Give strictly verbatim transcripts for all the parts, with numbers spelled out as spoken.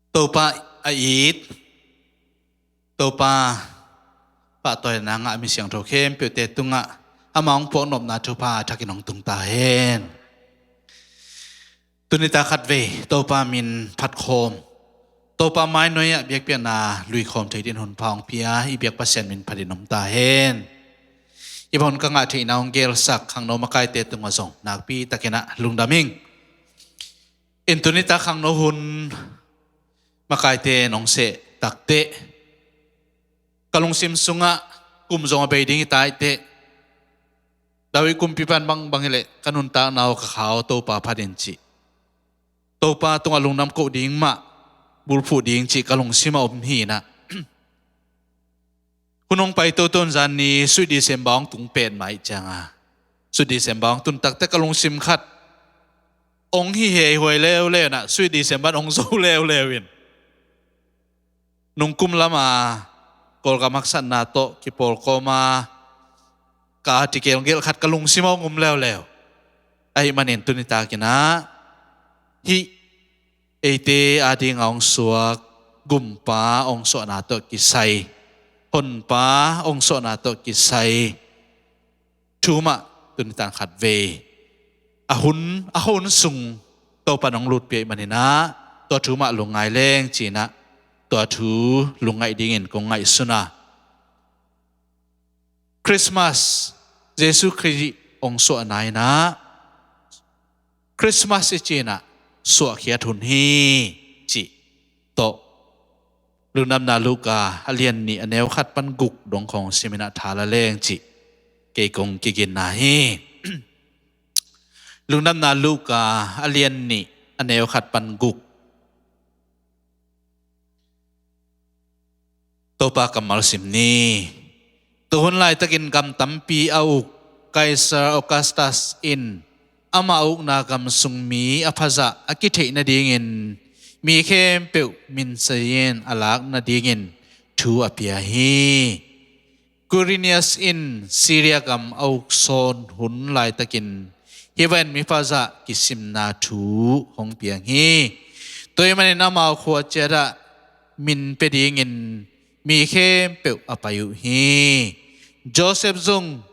Topa a it, Topa pahtawina ngah mi siangtho khempeuhte tungah ama hong puaknopna thupha a thakin hong tung ta hen. Tuni ta khatvei Topa min phatkhawm, Topa mainoi ah biakpiakna luikhawm thei din hun pha hong pia i biak Pasian min phatin om ta hen. I bang hun ka ngah theihna hong gelsak khangno makaite tungah zong nakpi takin ah lungdam ing. In tuni ta khangno hun makaite nong seh takteh, ka lungsim sungah kum zong a bei ding hi ta hi teh, David kumpipan bangbang hileh ka nuntakna uh ka kha uh Topa phat in cih, Topa tungah lungdam koh ding mah bulphuh ding cih ka lungsim a om hi inah. Hun hong pai toto in zan ni Sweet December hong tung pen mah ih cianga, Sweet December hong tun takteh ka lungsim khat hong hi heihuai leuleu inah, Sweet December hong zo leuleu in. Nungkum lama Kawlgam haksatna tawh kipawlkawma ka article gelh khat ka lungsim hong um leuleu. Ahih manin tuni takin ah hih eite adinga hong suak Gumpa hong suahna tawh kisai, Honpa hong suahna tawh kisai thu mah tuni tan khatvei a hun a hun sung Topa nong lutpih ahih manin ah tua thu mah lungngai leng ci inah tua thu lungngaih dingin kong ngaihsun a. Christmas, Jesu Khrih hong suahna inah, Christmas i cih inah suahkhiat hun hi cih tawh Lungdamna Luka a lian nih a neu khat pan guk dong khawng sim inah tha la leng cih kei kong kiginna hi. Lungdamna Luka a lian nih a neu khat pan guk. Topa kammal sim ni. Tuhun laitakin gam tampi a uk Kaisar Augustus in ama ukna gam sung mi a phazah a kitheih nadingin mi khempeuh minsayin a lak nadingin thu a pia hi. Quirinius in Syria gam a uk sawn hun laitakin hih bangin mi phazah kisimna thu hong piang hi. Tua ahih manin amau khua ciatah min pia dingin mi khempeuh a pai uh hi. Joseph zong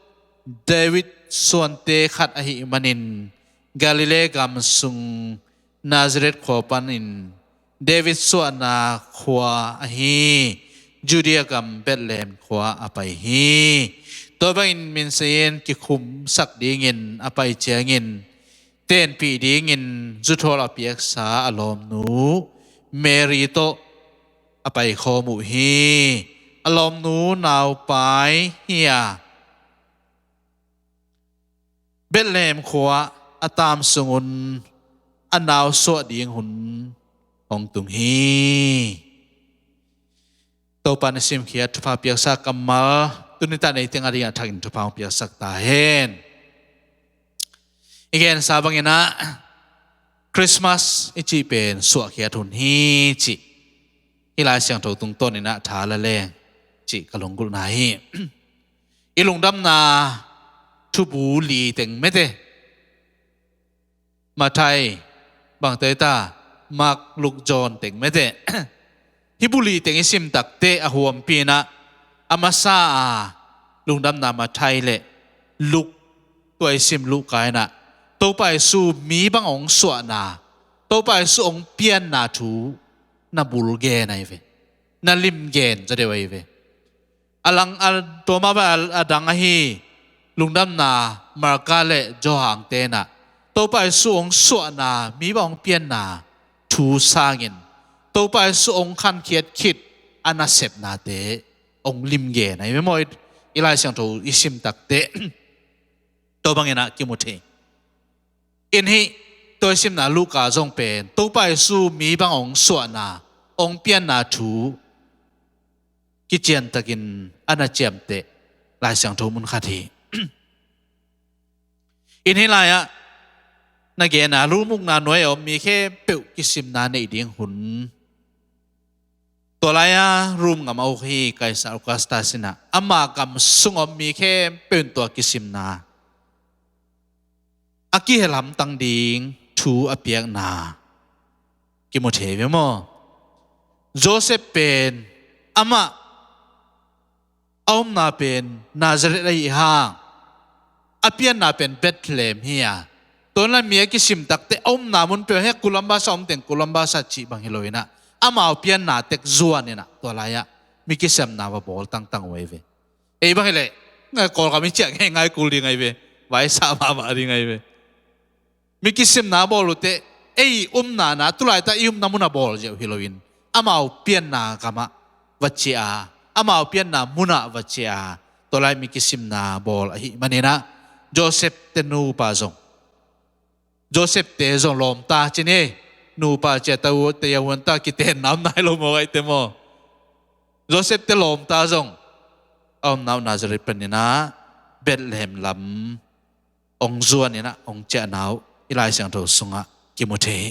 David suante khat ahih manin Galilee gam sung Nazareth khua panin David suahna khua ahi Judea gam Bethlehem khua a pai hi. Tua bangin minsayin kikhumsak dingin a pai ciangin tenpih dingin zuthawl a piaksa a lawmnu Mary tawh a paikhawm uh hi. A lawmnu naupai hi a, Bethlehem khua a taam sungun a nau suah ding hun hong tung hi. Topa na simkhiat thupha piaksa kammal tuni tan ei teng a dingah thakin thupha hong piaksak ta hen. I gensa bangin ah Christmas i cih pen suahkhiat hun hi cih hih Lai Siangtho tungtawnin ah tha la leng cih ka lunggulhna hi. I lungdamna thubu li teng mete, Matthai, bangte ta, Mark, Luke, John teng mete. Hih bu li teng i sim takteh a huampi inah a masa a Lungdamna Matthai le Luke, tua i sim Luka inah Topa Jesu mi bang hong suahna, Topa Jesu hong pianna thu na bul gen ahi ve. Na lim gen zaw deuh ahi ve. A lang a, tua mah bang a, a dang ahi Lungdamna Marka le Johan te inah Topa Jesu hong suahna, mi bang hong pianna thu sangin Topa Jesu hong khankhiat khit a nasepnate hong lim gen ahi ve maw. I Lai Siangtho i sim takteh tua bangin ah kimu thei. In hih tua i simna Luka zong pen Topa Jesu mi bang hong suahna, hong pianna thu kiciantakin a na ciamteh Lai Siangtho mun khat hi. In hih lai-ah na genna Rom ukna nuai a om mi khempeuh kisimna neih ding hun. Tua lai-a Rom gam a uk hi Kaisar Augustus inah ama gam sung a om mi khempeuh in tua kisimna a kihel hamtang ding thu a piakna kimu thei ve maw? Joseph pen amah a omna pen Nazareth ahi hang, a pianna pen Bethlehem hi a, tua lai mi a kisim takte a omna mun peuh he Columbus a om teng Columbus a cih bang hi lo inah, amau pianna tek zuan inah tua lai-ah mi kisemna va bawl tangtang uh ahi ve. Ei bang hileh ngai Kawlgam i ciah ngeingai kul ding ahi ve. Vaisa mahmah ding ahi ve. Mi kisimna bawl uhte, ei umna na, tulaitak i umna muna bawl ziau hi loin, amau pianna gamah va ciah a, amau pianna munah va ciah a, tua lai mi kisimna bawl ahih maninah, Joseph te nupa zong, Joseph te zong lawmta ci ni, nupa ciah ta uh te a huanta kitenna om nai lo maw, aite maw? Joseph te lawmta zong a omna uh Nazareth paninah Bethlehem lam ong zuan inah ong ciahna uh i Lai Siangtho sungah kimu thei hi.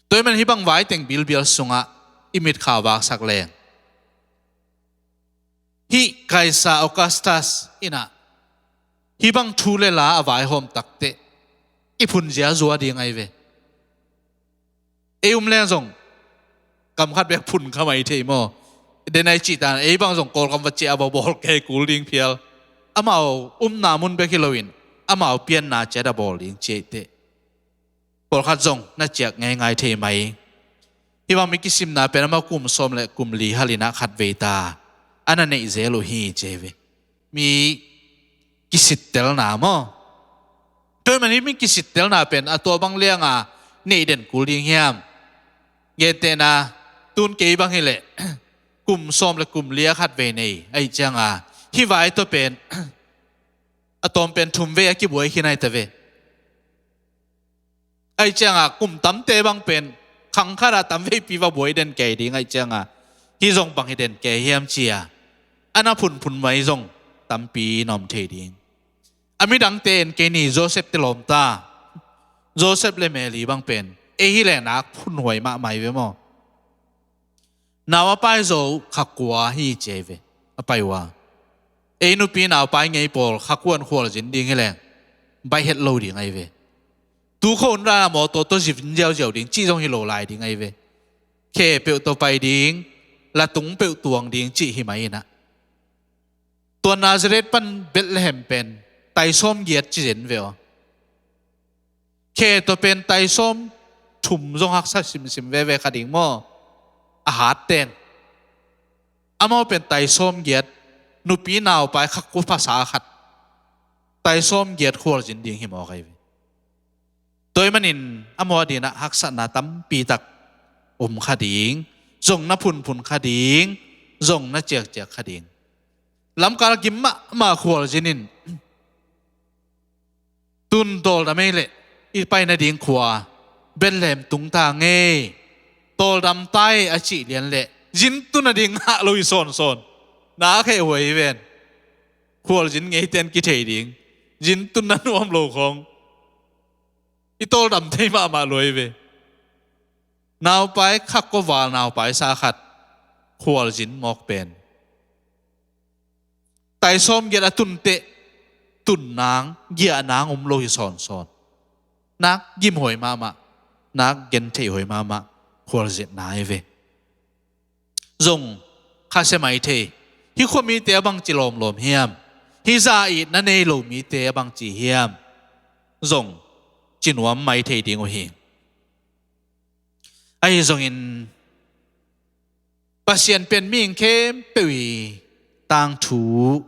Tua hi man hih bang vai teng bilbial sungah i mitkha vaksak leng, hih Kaisa Augustus inah hih bang thu le la a vaihawm takte i phunzia zua ding ahi ve. Ei um leng zong kam khat bek phun kha mai thei maw? Den ai cih tan ei bang zong Kawlgam va ciah a va bawl kei kul ding phial. Amau umna mun bek hi loin amau pianna ciat a bawl ding ci ahi teh, pawlkhat zong na ciak ngeingai thei mai. Hih bang mi kisimna pen amau kum sawm le kum li halinah khat vei ta a na neih zel uh hi ci ahi ve. Mi kisittelna maw? Tua hi man hih mi kisittelna pen a tua bang lianga neih den kul ding hiam? Gentehna, tun kei bang hileh kum sawm le kum li a khat vei nei ahi cianga, hih vai tawh pen a tawm pen thum vei a kibuai khin ahi ta ve. Ahi cianga kum tamte bang pen khang khatah tam veipi va buai den kei ding ahi cianga, hih zong bang hi den kei hiam cia a na phunphun mai zong tampi na om thei ding. A midangte en kei ni, Joseph te lawmta, Joseph le Mary bang pen ei hileh nak phunhuai mahmah hi ve maw? Nau a pai zo uh kha kua hi ci ahi ve. A pai uh a, ei nupi nau pai ngei pawl kha kuan khualzin ding hileng baih het lo ding ahi ve. Tukhawh un rana mawtaw tawh zin ziauziau ding cih zong hi lo lai ding ahi ve. Khe peuh tawh pai ding, latung peuh tuang ding cih hi mai inah, tua Nazareth pan Bethlehem pen taisawm giat ci zen ve aw. Khe tawh pen taisawm thum zong haksa simsim veve kha ding maw? A hat ten amau pen taisawm giat, nupi nau pai kha kua phasa khat, taisawm giat khualzin ding hi mawk ahi ve. Tua hi manin amau a dinah haksatna tampitak om kha ding, zong na phunphun kha ding, zong na ciakciak kha ding. Lamkal gim mahmah khualzin in, tun tawldam ei leh i pai nading khua Bethlehem tungta ngei, tawldam ta ei a cih lian leh zin tun nading ngah lo hi sawnsawn. Na kheh huai hi ven. Khualzin ngeiten kithei ding, zin tun na nuam lo khawng i tawldam thei mahmah lo hi ve. Naupai kha kua val naupai sa khat khualzin mawk pen taisawm giat a tun teh, tun nang giah nang om lo hi sawnsawn. Nak gimhuai mahmah, nak gentheihhuai mahmah khualzinna hi ve. Zong khasia mai thei. Hih khua mite a bangci lawmlawm hiam? Hih za itna nei lo mite a bangci hiam? Zong ci nuam mai thei ding uh hi. Ahi zongin Pasian pen mihing khempeuh i tangthu,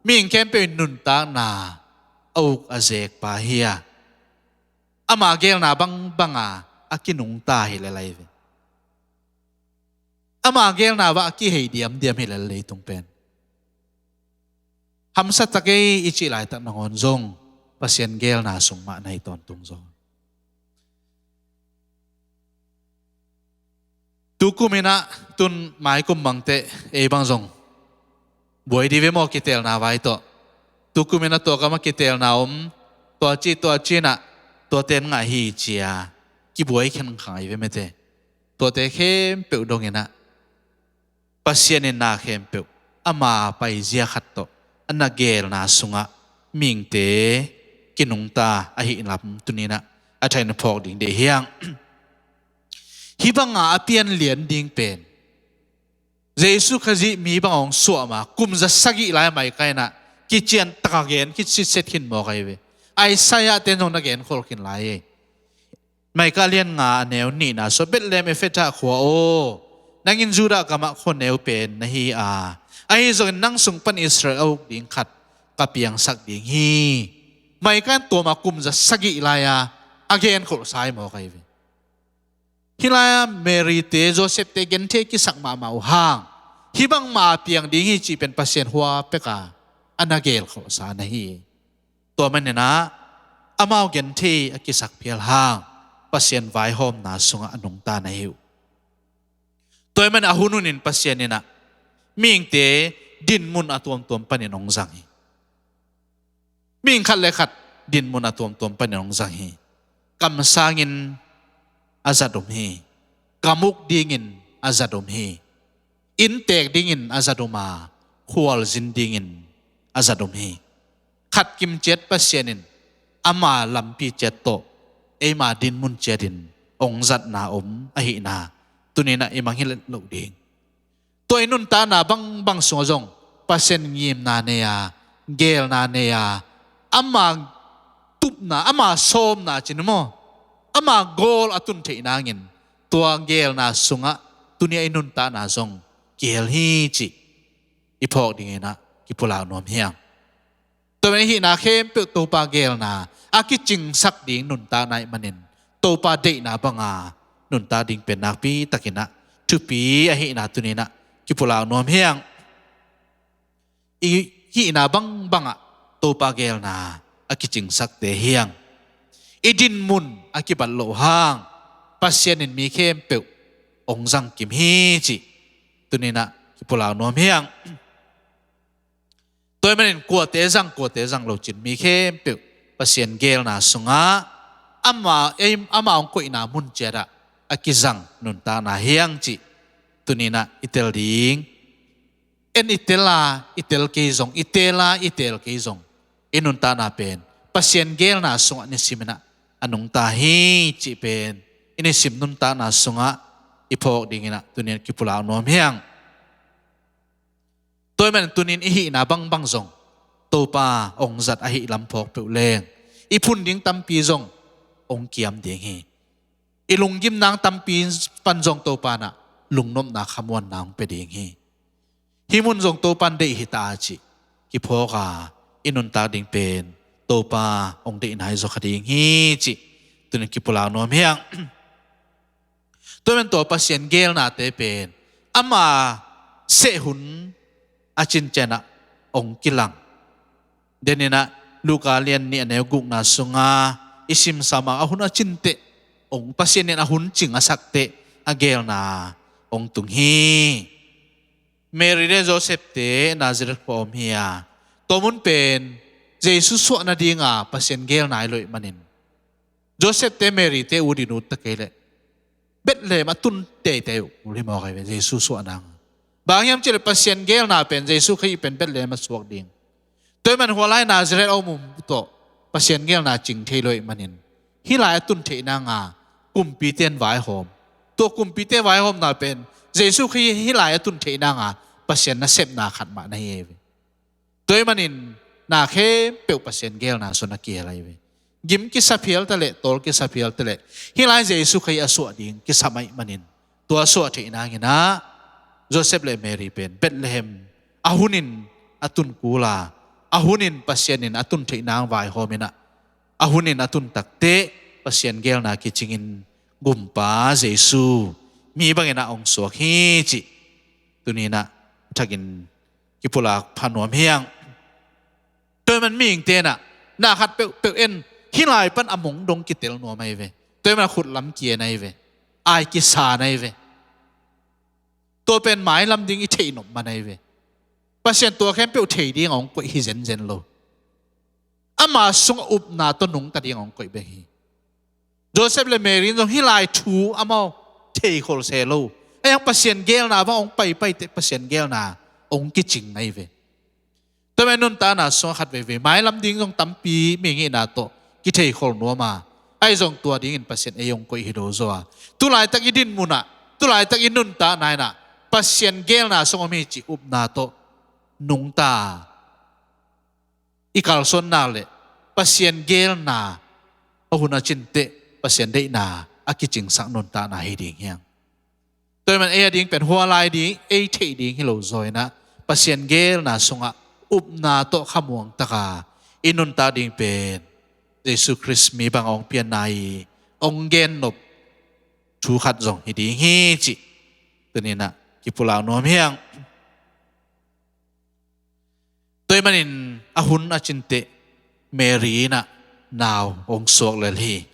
mihing khempeuh i nuntakna a uk a zek pa hi a, ama gelna bangbanga a kinungta hi lel ahi ve. Ama gelna vah a kihei diamdiam hi lel leitung pen. Hamsa tak ei i cih laitak nangawn zong Pasian gelna sung mah na hi tawntung zaw. Tukum inah tun maikum bangteh ei bang zong buai di ve maw kiteelna vai tawh. Tukum inah tua kamah kiteelna om, tua ci tua cinah tuate in ngah hi cia kibuai khenkhang ahi ve mete. Tuate khempeuh dong inah Pasian in na khempeuh ama paizia khat tawh a na geelna sungah mihingte kinungta ahih lam tuninah a thain phawk ding deih hiang. Hih banga a pian lian ding pen Jesu Khazih mi bang hong suah ma kum za sagih lai Micah in ah kician taka gen khit sitset khin mawk ahi ve. Isaiah ten zong na gen khol khin lai e. Micah lian nga a neu nihna sua, Bethlehem Ephrathah khua aw, nangin Judah gamah khua neu pen na hi a, ahi zongin nang sung pan Israel a uk ding khat ka piangsak ding hi. Micah in tua ma kum za sagih lai-a a gen kholhsa hi mawk ahi ve. Hih lai-ah Mary te Joseph te genthei kisak mahmah uh hang, hih bangmah a piang ding hi cih pen Pasian hua peka a na gel kholhsa na hi. Tua manin ah amau genthei a kisak phial hang Pasian vaihawmna sungah a nungta na hi uh. Tua ahih manin a hun hunin Pasian in ah mihingte dinmun a tuamtuam panin hong zang hi. Mihing khat le khat dinmun a tuamtuam panin hong zang hi. Kamsangin a zat om hi. Kam uk dingin a zat om hi. Inntek dingin a zat om a, khualzin dingin a zat om hi. Khat kimciat Pasian in ama lampi ciat tawh eima dinmun ciatin hong zatna om ahihna tuni-in ah i mangngilh loh ding. Tua i nuntakna bangbang sungah zong Pasian ngimna nei a, geelna nei a, ama tupna, ama sawmna cin maw, ama goal a tun theih nangin tua geelna sungah tuni-a i nuntakna zong kihel hi cih i phawk dingin ah kipulak nuam hi hang. Tua manin i hihna khempeuh Topa geelna a kicingsak ding nuntakna ahih manin Topa deihna banga nuntak ding pen nakpi takin ah thupi ahihna tuni-in ah kipulak nuam hi hang. I hihna bangbangah Topa geelna a kicingsakte hi hang. I dinmun a kibat loh hang Pasian in mi khempeuh hong zangkim hi cih tuni-in ah kipulak nuam hi hang. Tua ahih manin kuate zang, kuate zang lo cin mi khempeuh Pasian geelna sungah ama, ei, ama hong koihna mun ciatah a kizang nuntakna hi hang cih tuni-in ah i tel ding. En i tel a i tel kei zong, i tel a i tel kei zong, i nuntakna pen Pasian geelna sungah nisimin ah a nungta hi cih pen i nisim nuntakna sungah i phawk dingin ah tuni-in kipulak nuam hi hang. Tua ahih manin tuni-in i hihna bangbang zong Topa hong zat ahih lam phawk peuh leng i phun ding tampi zong hong kiam ding hi. I lunggim nang tampi pan zong Topa in ah lungnopna khamuanna hong pia ding hi. Hih mun zong Topa in deih hi ta a cih kiphawk a i nuntak ding pen Topa hong deihna hi zaw kha ding hi cih tuni-in kipulak nuam hi hang. Tua ahih manin tua Pasian geelnate pen ama seh hun a cincian ah hong kilang. Denin ah Luka lian nih a neu gukna sunga i simsa mah a hun a cin teh hong, Pasian in a hun cing a sak teh a geelna hong tung hi. Mary le Joseph te Nazareth khua om hi a, tua mun pen Jesu suah nadinga Pasian geelna hi lo ahih manin Joseph te Mary te ut in ut ta kei leh Bethlehem a tun teitei uh kul hi mawk ahi ve, Jesu suah nang. Bang hiam cih leh Pasian geelna pen Jesu Khazih pen Bethlehem a suak ding. Tua ahih manin hua lai Nazareth a om uh tawh Pasian geelna cing thei lo ahih manin hih lai a tun theih nanga kumpite in vaihawm. Tua kumpite vaihawmna pen Jesu Khazih hih lai a tun theih nanga Pasian nasepna khat mah na hi ahi ve. Tua ahih manin na khempeuh Pasian geelna sungah kihel ahi ve. Gim kisa phial ta leh, tawl kisa phial ta leh, hih lai Jesu Khazih a suah ding kisam ahih manin tua suah theih nangin ah Joseph le Mary pen Bethlehem a hunin a tun kul a, a hunin Pasian in a tun theih nang vaihawm in ah, a hunin a tun tak teh Pasian geelna kicingin Gumpa Jesu mi bangin ah hong suak hi cih tuni-in ah thakin kipulak pha nuam hi hang. Tua ahih manin mihingte in ah na khat peuhpeuh en, hih lai pan a mong dong kitel nuam ahi ve. Tua ahih manin khut lam ki-en ahi ve. Ai kisan ahi ve. Tua pen mailam ding i theih nop man ahi ve. Pasian tua khempeuh thei ding a hong koih hi zenzen lo. Ama sungah upna tawh nungta ding a hong koih bek hi. Joseph le Mary in zong hih lai thu amau theikhol se lo. Ahi hang Pasian geelna bang hong paipai teh Pasian geelna hong kicing ahi ve. Tua ahih manin nuntakna sungah khat veivei mailam ding zong tampi mihing hihna tawh kitheikhol nuam a, Ahi zong tua dingin Pasian ei hong koih hi lo zaw a, tulaitak i din munah, tulaitak i nuntakna inah Pasian geelna sung om hi cih upna tawh nungta i kalsuanna le Pasian geelna a hun a cinteh Pasian deihna a kicingsak nuntakna hi ding hiang. Tua ahih man ei a ding pen hua lai ding, ei theih ding hi lo zaw inah Pasian geelna sungah upna tawh khamuang taka i nuntak ding pen Jesu Khrist mi banga hong pianna i hong gennop thu khat zong hi ding hi cih tuninah kipulak nuam hiang. Tua ahih manin a hun a cinteh Mary inah nau hong suak lel hi.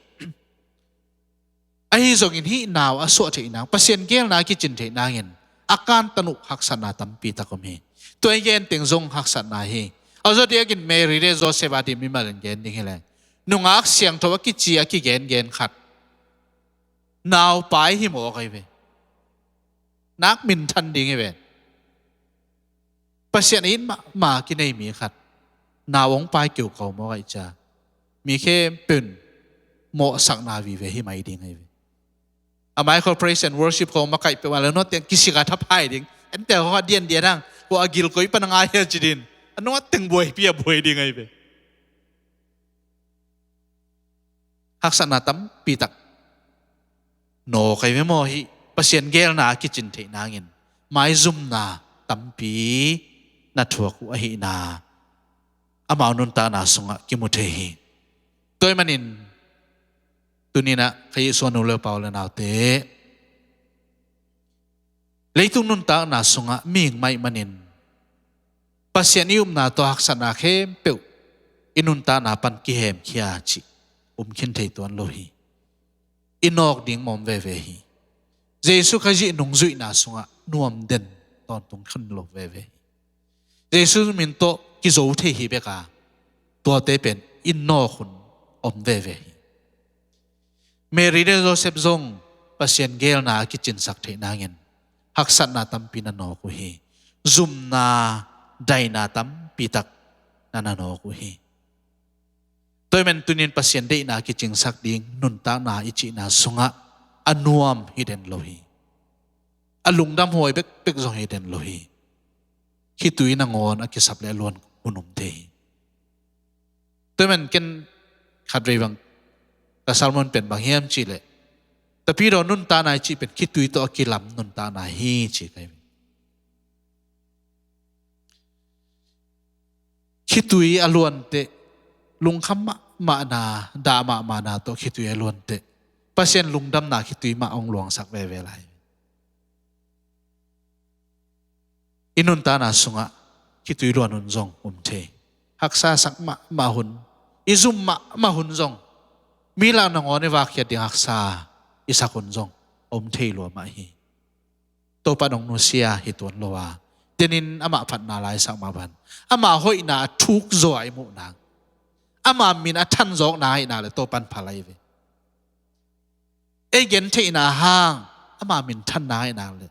Ahi zongin hih nau a suah theih nang, Pasian geelna a kicin theih nangin a kantan uh haksatna tampi tak om hi. Tua i gen teng zong haksatna hi. A zaw diakin Mary le Joseph a ding mimal in gen ding hi leng, nungak siangtho a kici a kigengen khat nau pai hi mawk ahi ve. Nak minthan ding hi ve. Pasian a it mahmah kinei mi khat nau hong pai keukau mawk ahih ciang mi khempeuh in mawhsakna vive hi mai ding ahi ve. A Michael Praise and Worship khawng makaih peuhmah le nuat teng kisik a thaphai ding. Ente khawng a diandian hang, khawng a gilkoi pan a ngai hia ci din a nuat teng buaipi a buai ding ahi ve. Haksatna tampi tak nawk ahi ve maw? Hih Pasian geelna a kicin theih nangin maizumna tampi na thuak uh ahihna amau nuntakna sungah kimu thei hi. Tua ahih manin tuninah ka Jesuh a nu le pa u le naute, leitung nuntakna sungah mihing mah ahih manin Pasian i upna tawh haksatna khempeuh i nuntakna pan kihemkhia cih um khin thei tuan lo hi. I nawk ding mawm veve hi. Jesu Khazih nungzuihna sungah nuam den tawntung khin lo veve hi. Jesu min tawh kizo thei hi bek a, tuate pen i nawk hun om veve hi. Mary le Joseph zong Pasian geelna a kicinsak theih nangin haksatna tampi na nawk uh hi. Zumna, daina tampi tak na na nawk uh hi. Tua ahih man tunin Pasian deihna a kicingsak ding nuntakna i cihna sungah a nuam hi den lo hi. A lungdam huai bekbek zong hi den lo hi. Khitui nangawn a kisap le a luan hun om thei hi. Tua ahih man ken khatvei bang ka sermon pen bang hiam cih leh, Tapidaw nuntakna i cih pen khitui tawh a kilam nuntakna hi ci ka hi. Khitui a luanteh, lungkham mahmahna, dah mahmahna tawh khitui a luanteh, Pasian lungdamna khitui mah hong luangsak veve lai. I nuntakna sungah khitui luan hun zong om thei. Haksa sak mahmah hun, i zum mahmah hun zong, mi lak nangawn i vakkhiat ding haksa i sak hun zong om thei lua mah hi. Topa in hong nusia hi tuan lo a, denin amah phatna la i sak mah bang, ama hoihna a thuk zaw a i muh nang, ama min a thanzawkna ahihna le Topa in phal ahi ve. Ei gentheihna hang ama minthanna ahihna le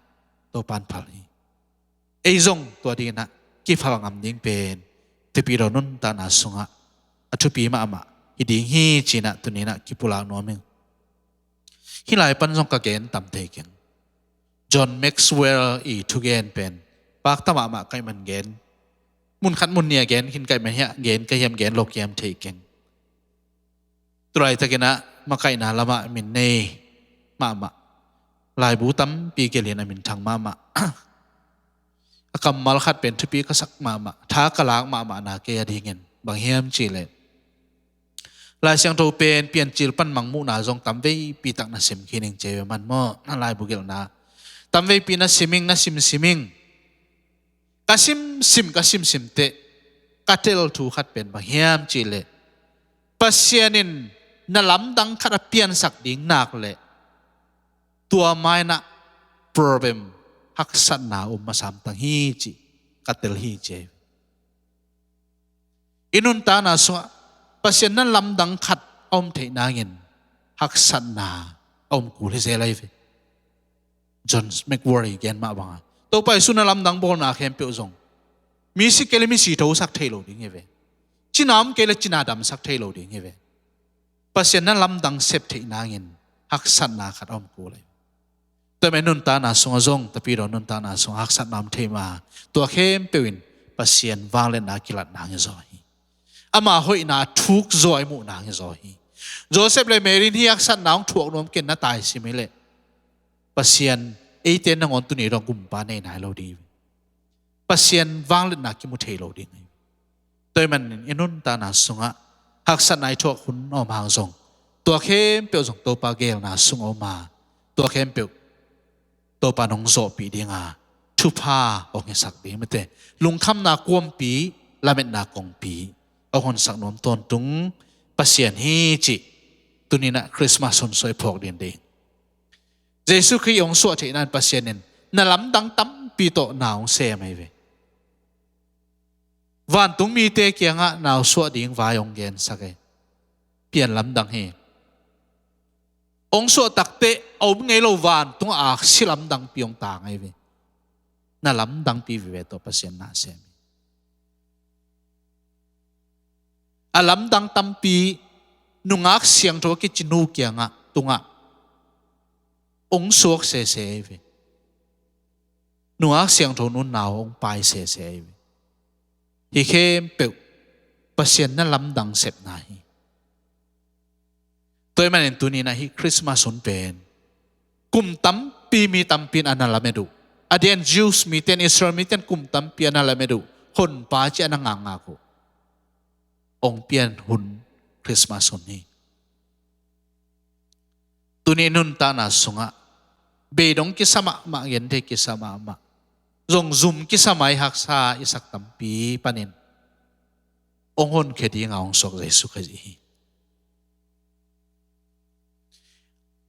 Topa in phal hi. Ei zong tua dinginah kiphal ngam ding pen Tapidaw nuntakna sungah a thupi mahmah hi ding hi cinah tuninah kipulak nuam ing. Hih lai pan zong ka gen tam thei keng. John Maxwell i thugen pen pakta mahmah ka hih man gen, munkhat munnih a gen khin ka hih man hiah gen ka hiam, gen lo kiam thei keng. Tulaitakin ah makaihna lamah min nei mahmah, laibu tampi gelhin a minthang mahmah. A kammal khat pen thupi ka sak mahmah, tha ka lak mahmahna kei a dingin. Bang hiam cih leh, Lai Siangtho pen Piancil pan Mangmuhna zong tamveipi tak na sim khin ing ci ve man maw. A laibu gelhna tamveipi na sim ing, na simsim ing. Ka simsim, ka simsim teh ka tel thu khat pen bang hiam cih leh, Pasian in na lamdang khat a piansak ding nak leh tua mai-ah problem, haksatna om a samtang hi cih ka tel hi ci. I nuntakna sungah Pasian na lamdang khat a om theih nangin haksatna a om kul hi zel ahi ve. John Maxwell i gen mah banga, Topa Jesu na lamdang bawlna khempeuh zong mi si kei le mi si thosak thei lo ding hi ve. Cina om kei le cina damsak thei lo ding hi ve. Pasian na lamdang sep theih nangin haksatna khat a om kul hi. Tua ahih manin nuntakna sungah zong, tapidaw nuntakna sungah haksatna om thei mah a, tua khempeuh in Pasian vangliatna kilat nang hi zaw hi. Ama hoihna thuk zaw i muh nang hi zaw hi. Joseph le Mary in hih haksatna hong thuak nuam kei in na taisim hi leh, Pasian eite nangawn tuni dong gumpa nei nai lo ding hi. Pasian vangliatna kimu thei lo ding hi. Tua ahih manin i nuntakna sungah haksatna i thuak hun a om hang zong, tua khempeuh zong Topa geelna sung a om a, tua khempeuh Topa in hong zawhpih ding a, thupha hong hisak ding, mite, lungkhamna kuampi, lametna kongpi hong honsak nuam tawntung Pasian hi cih tuni-in ah Christmas hun sungah i phawk ding hi. Jesu Khrih hong suah theihna in Pasian in na lamdang tampi tawh na hong sem ahi ve. Vantung mite kiangah na hong suah ding vai hong gensak hi. Pian lamdang hi. Hong suah takteh a om ngei lo vantung a aksi lamdangpi hong tang ahi ve. Na lamdangpi vive tawh Pasian na sem hi. A lamdang tampi nungak siangtho a kici nu kiangah, tungah hong suak sese ahi ve. Nungak siangtho nu in na hong pai sese ahi ve. Hih khempeuh Pasian na lamdang sepna hi. Tua ahih manin tuni-in ah hih Christmas hun pen kum tampi, mi tampi in a na lamet uh, a diakin Jews mite in, Israel mite in kum tampi a na lamet uh Honpa cih a na ngakngak uh hong pian hun Christmas hun hi. Tuni nuntakna sungah beidong kisa mahmah, genthei kisa mahmah, zong zum kisa mai haksa i sak tampi panin hong honkhia dinga hong suak Jesu Khrih hi.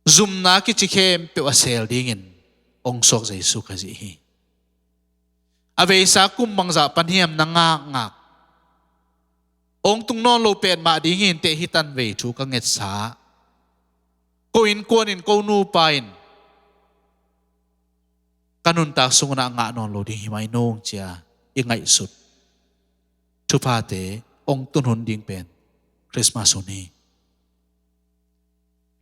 Zumna kici khempeuh a sel dingin hong suak Jesu Khrih hi. A veisa kum bangzah pan hiam na ngakngak? Hong tung nawn lo petmah ding hi inteh, hih tanvei thu ka ngetsa. Ko innkuan in, ko nupa in ka nuntak sung un ah ngah nawn lo ding hi mai nung ci-a i ngaihsut thuphate hong tun hun ding pen Christmas hun hi.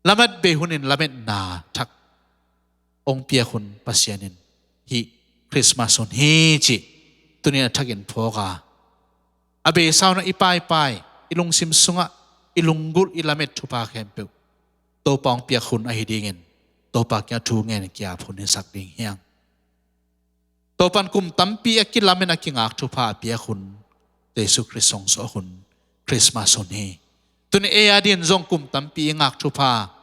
Lamet bei hunin lametna thak hong piak hun Pasian in hih Christmas hun hi cih tuni-in a thakin phawk a, a beisa hun ah i paipai, i lungsim sungah i lunggulh, i lamet thupha khempeuh Topa hong piak hun ahi dingin Topa kiang thu ngen ki-ap hun hisak ding hi hang. Topa in kum tampi a kilamen, a kingak thupha a piak hun, Jesu Khrih hong suah hun, Christmas hun hi. Tuni ei a dingin zong kum tampi i ngak thupha,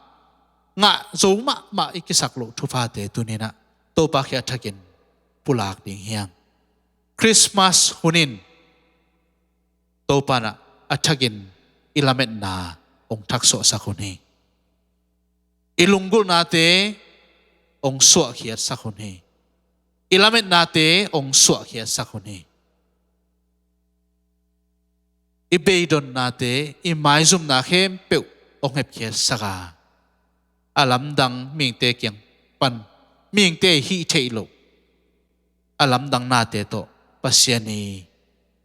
ngah zo mahmah i kisak loh thuphate tuni-in ah Topa kiang a thakin pulak ding hi hang. Christmas hun in Topa in ah a thakin i lametna hong thaksuahsak hun hi. I lunggulhnate hong suahkhiatsak hun hi. I lametnate hong suahkhiatsak hun hi. I beidonnate, i maizumna khempeuh hong hepkhiatsak a, a lamdang mihingte kiang pan, mihingte hih theih loh a lamdang nate tawh Pasian in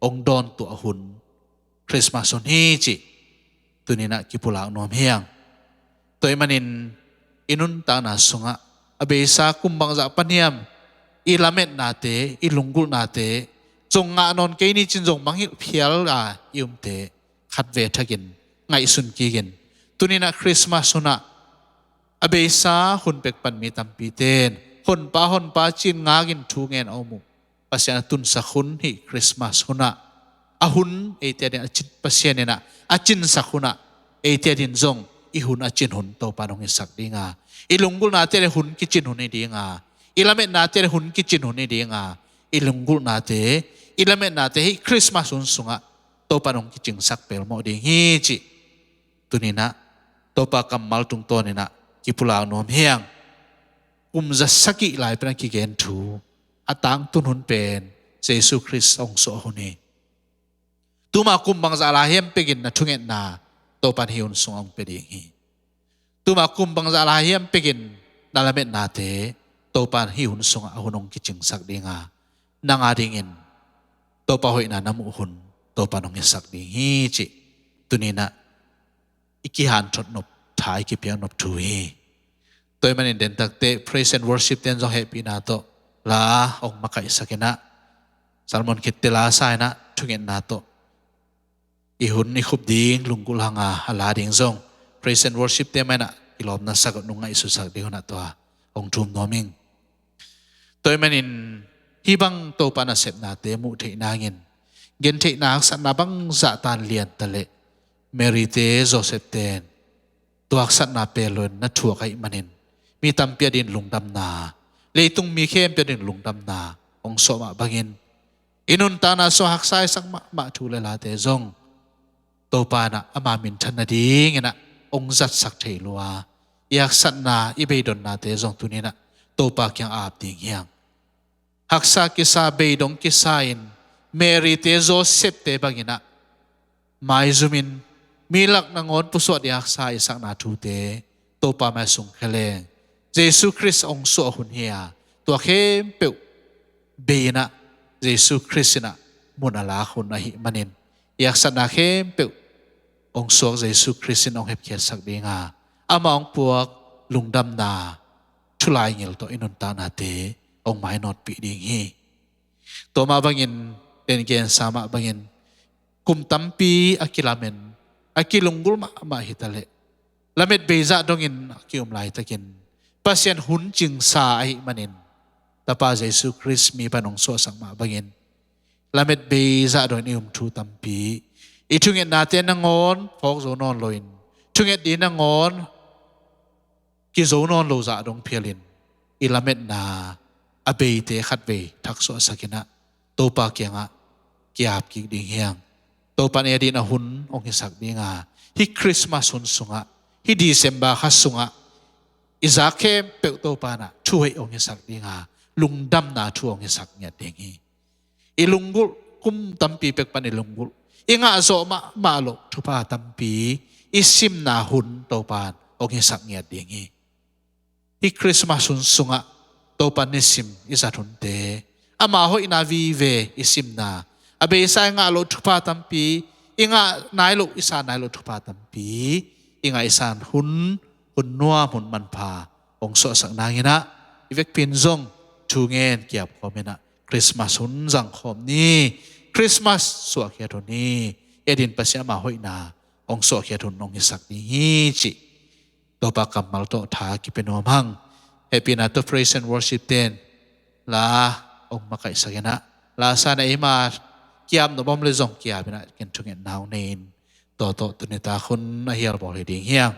hong dawntuah hun Christmas hun hi cih tuni-in ah kipulak nuam hi hang. Tua ahih manin i nuntakna sungah a beisa kum bangzah pan hiam i lametnate, i lunggulhnate zong ngah nawn kei ni cin zong mangngilh phial a i umte khatvei thakin ngaihsun kikin, tuni-in ah Christmas hun ah a beisa hun pek pan mi tampite in Honpa, Honpa ci-in ngakin thu ngen a om uh Pasian a tunsak hun hih Christmas hun ah, a hun eite adingin a cin, Pasian in ah a cinsak hun ah eite adingin zong i hun a cin hun Topa in hong hisak ding a, i lunggulhnate le hun kicin hun hi ding a, i lametnate le hun kicin hun hi ding a, i lunggulhnate, i lametnate hih Christmas hun sungah Topa in hong kicingsak pelmawh ding hi cih tuni-in ah Topa kammal tungtawnin ah kipulak nuam hi hang. Kum za sagih lai pan a kigen thu a tangtun hun pen Jesu Khrih hong suah hun hi. Tuma kum bangzah lai hiam pekin na thungetna Topa in hih hun sungah hong pia ding hi. Tuma kum bangzah lai hiam pekin na lametnate Topa in hih hun sungah a hun hong kicingsak ding a, nang a dingin Topa hoihna na muh hun Topa in hong hisak ding hi cih tuni-in ah i kihanthawn nop, tha i kipiak nop thu hi. Tua ahih manin dentakte praise and worship ten zong hehpihna tawh la hong makaihsak in ah, sermon khitte la sa in ah thungetna tawh i hun i khup ding lunggulh hang a, a la ding zong praise and worship te mah in ah kilawmna sak, nung ngaihsutsak ding hun ah tua hong thum nuam ing. Tua ahih manin hih bang Topa nasepnate muh theih nangin gentheihna, haksatna bangzah tan lian ta leh Mary te Joseph ten tua haksatna pelh loin na thuak ahih manin mi tampi adingin lungdamna, leitung mi khempeuh adingin lungdamna hong suah mah bangin, i nuntakna sungah haksa i sak mahmah thu le late zong Topa in ah ama minthan nadingin ah hong zatsak thei lua, i haksatna, i beidonnate zong tuni in ah Topa kiang ap ding hi hang. Haksa kisa, beidong kisa in Mary te Joseph te bangin ah maizumin mi lak nangawn pusuah ding haksa i sakna thute Topa mai sung khia leng, Jesu Khrist hong suah hun hi a, tua khempeuh bei in ah Jesu Khrist in ah mun a lak hun ahih manin, i haksatna khempeuh hong suak Jesu Khrist in hong hepkhiatsak ding a, amah hong puak lungdamna thu laingil tawh i nuntaknate hong mainawtpih ding hi. Tua mah bangin, den gensa mah bangin, kum tampi a kilamen, a kilunggulh mahmah hi ta leh, lamet bei zah dongin a ki-um laitakin Pasian hun cingsa ahih manin Tapa Jesu Khrist mi pan hong suahsak mah bangin, lamet bei zah dongin i um thu tampi, i thungetnate nangawn phawk zo nawn loin, thunget ding nangawn kizo nawn lo zah dong phialin, i lametna a beite khatvei thaksuahsak in ah Topa kiangah ki-ap kik ding hi hang. Topa in ei adingin a hun hong hisak ding a, hih Christmas hun sungah, hih December kha sungah i zak khempeuh Topa in ah thuhoih hong hisak ding a, lungdamna thu hong hisak ngiat ding hi. I lunggulh, kum tampi pek pan i lunggulh, i ngah zawh mahmah loh thupha tampi i simna hun Topa in hong hisak ngiat ding hi. Hih Christmas hun sungah Topa nisim i zat hunte, ama hoihna vive i simna, a beisa i ngah loh thupha tampi, i ngah nai loh, i san nai loh thupha tampi i ngah i san hun, hun nuam, hun manpha hong suahsak nangin ah, i vekpi in zong thu ngen ki-ap khawm in ah Christmas hun zang khawm ni. Christmas suahkhiat hun hi. Ei adingin Pasian ama hoihna hong suahkhiat hun hong hisak ding hi cih Topa kammal tawh tha kipia nuam hang. Hehpihna tawh praise and worship ten la hong makaihsak in ah, la sa in ah eima ki-ap nop om leh zong ki-ap in ah, ken thungetna hong nei in, tua tawh tuni tak hun a hial bawl hi ding hi hang.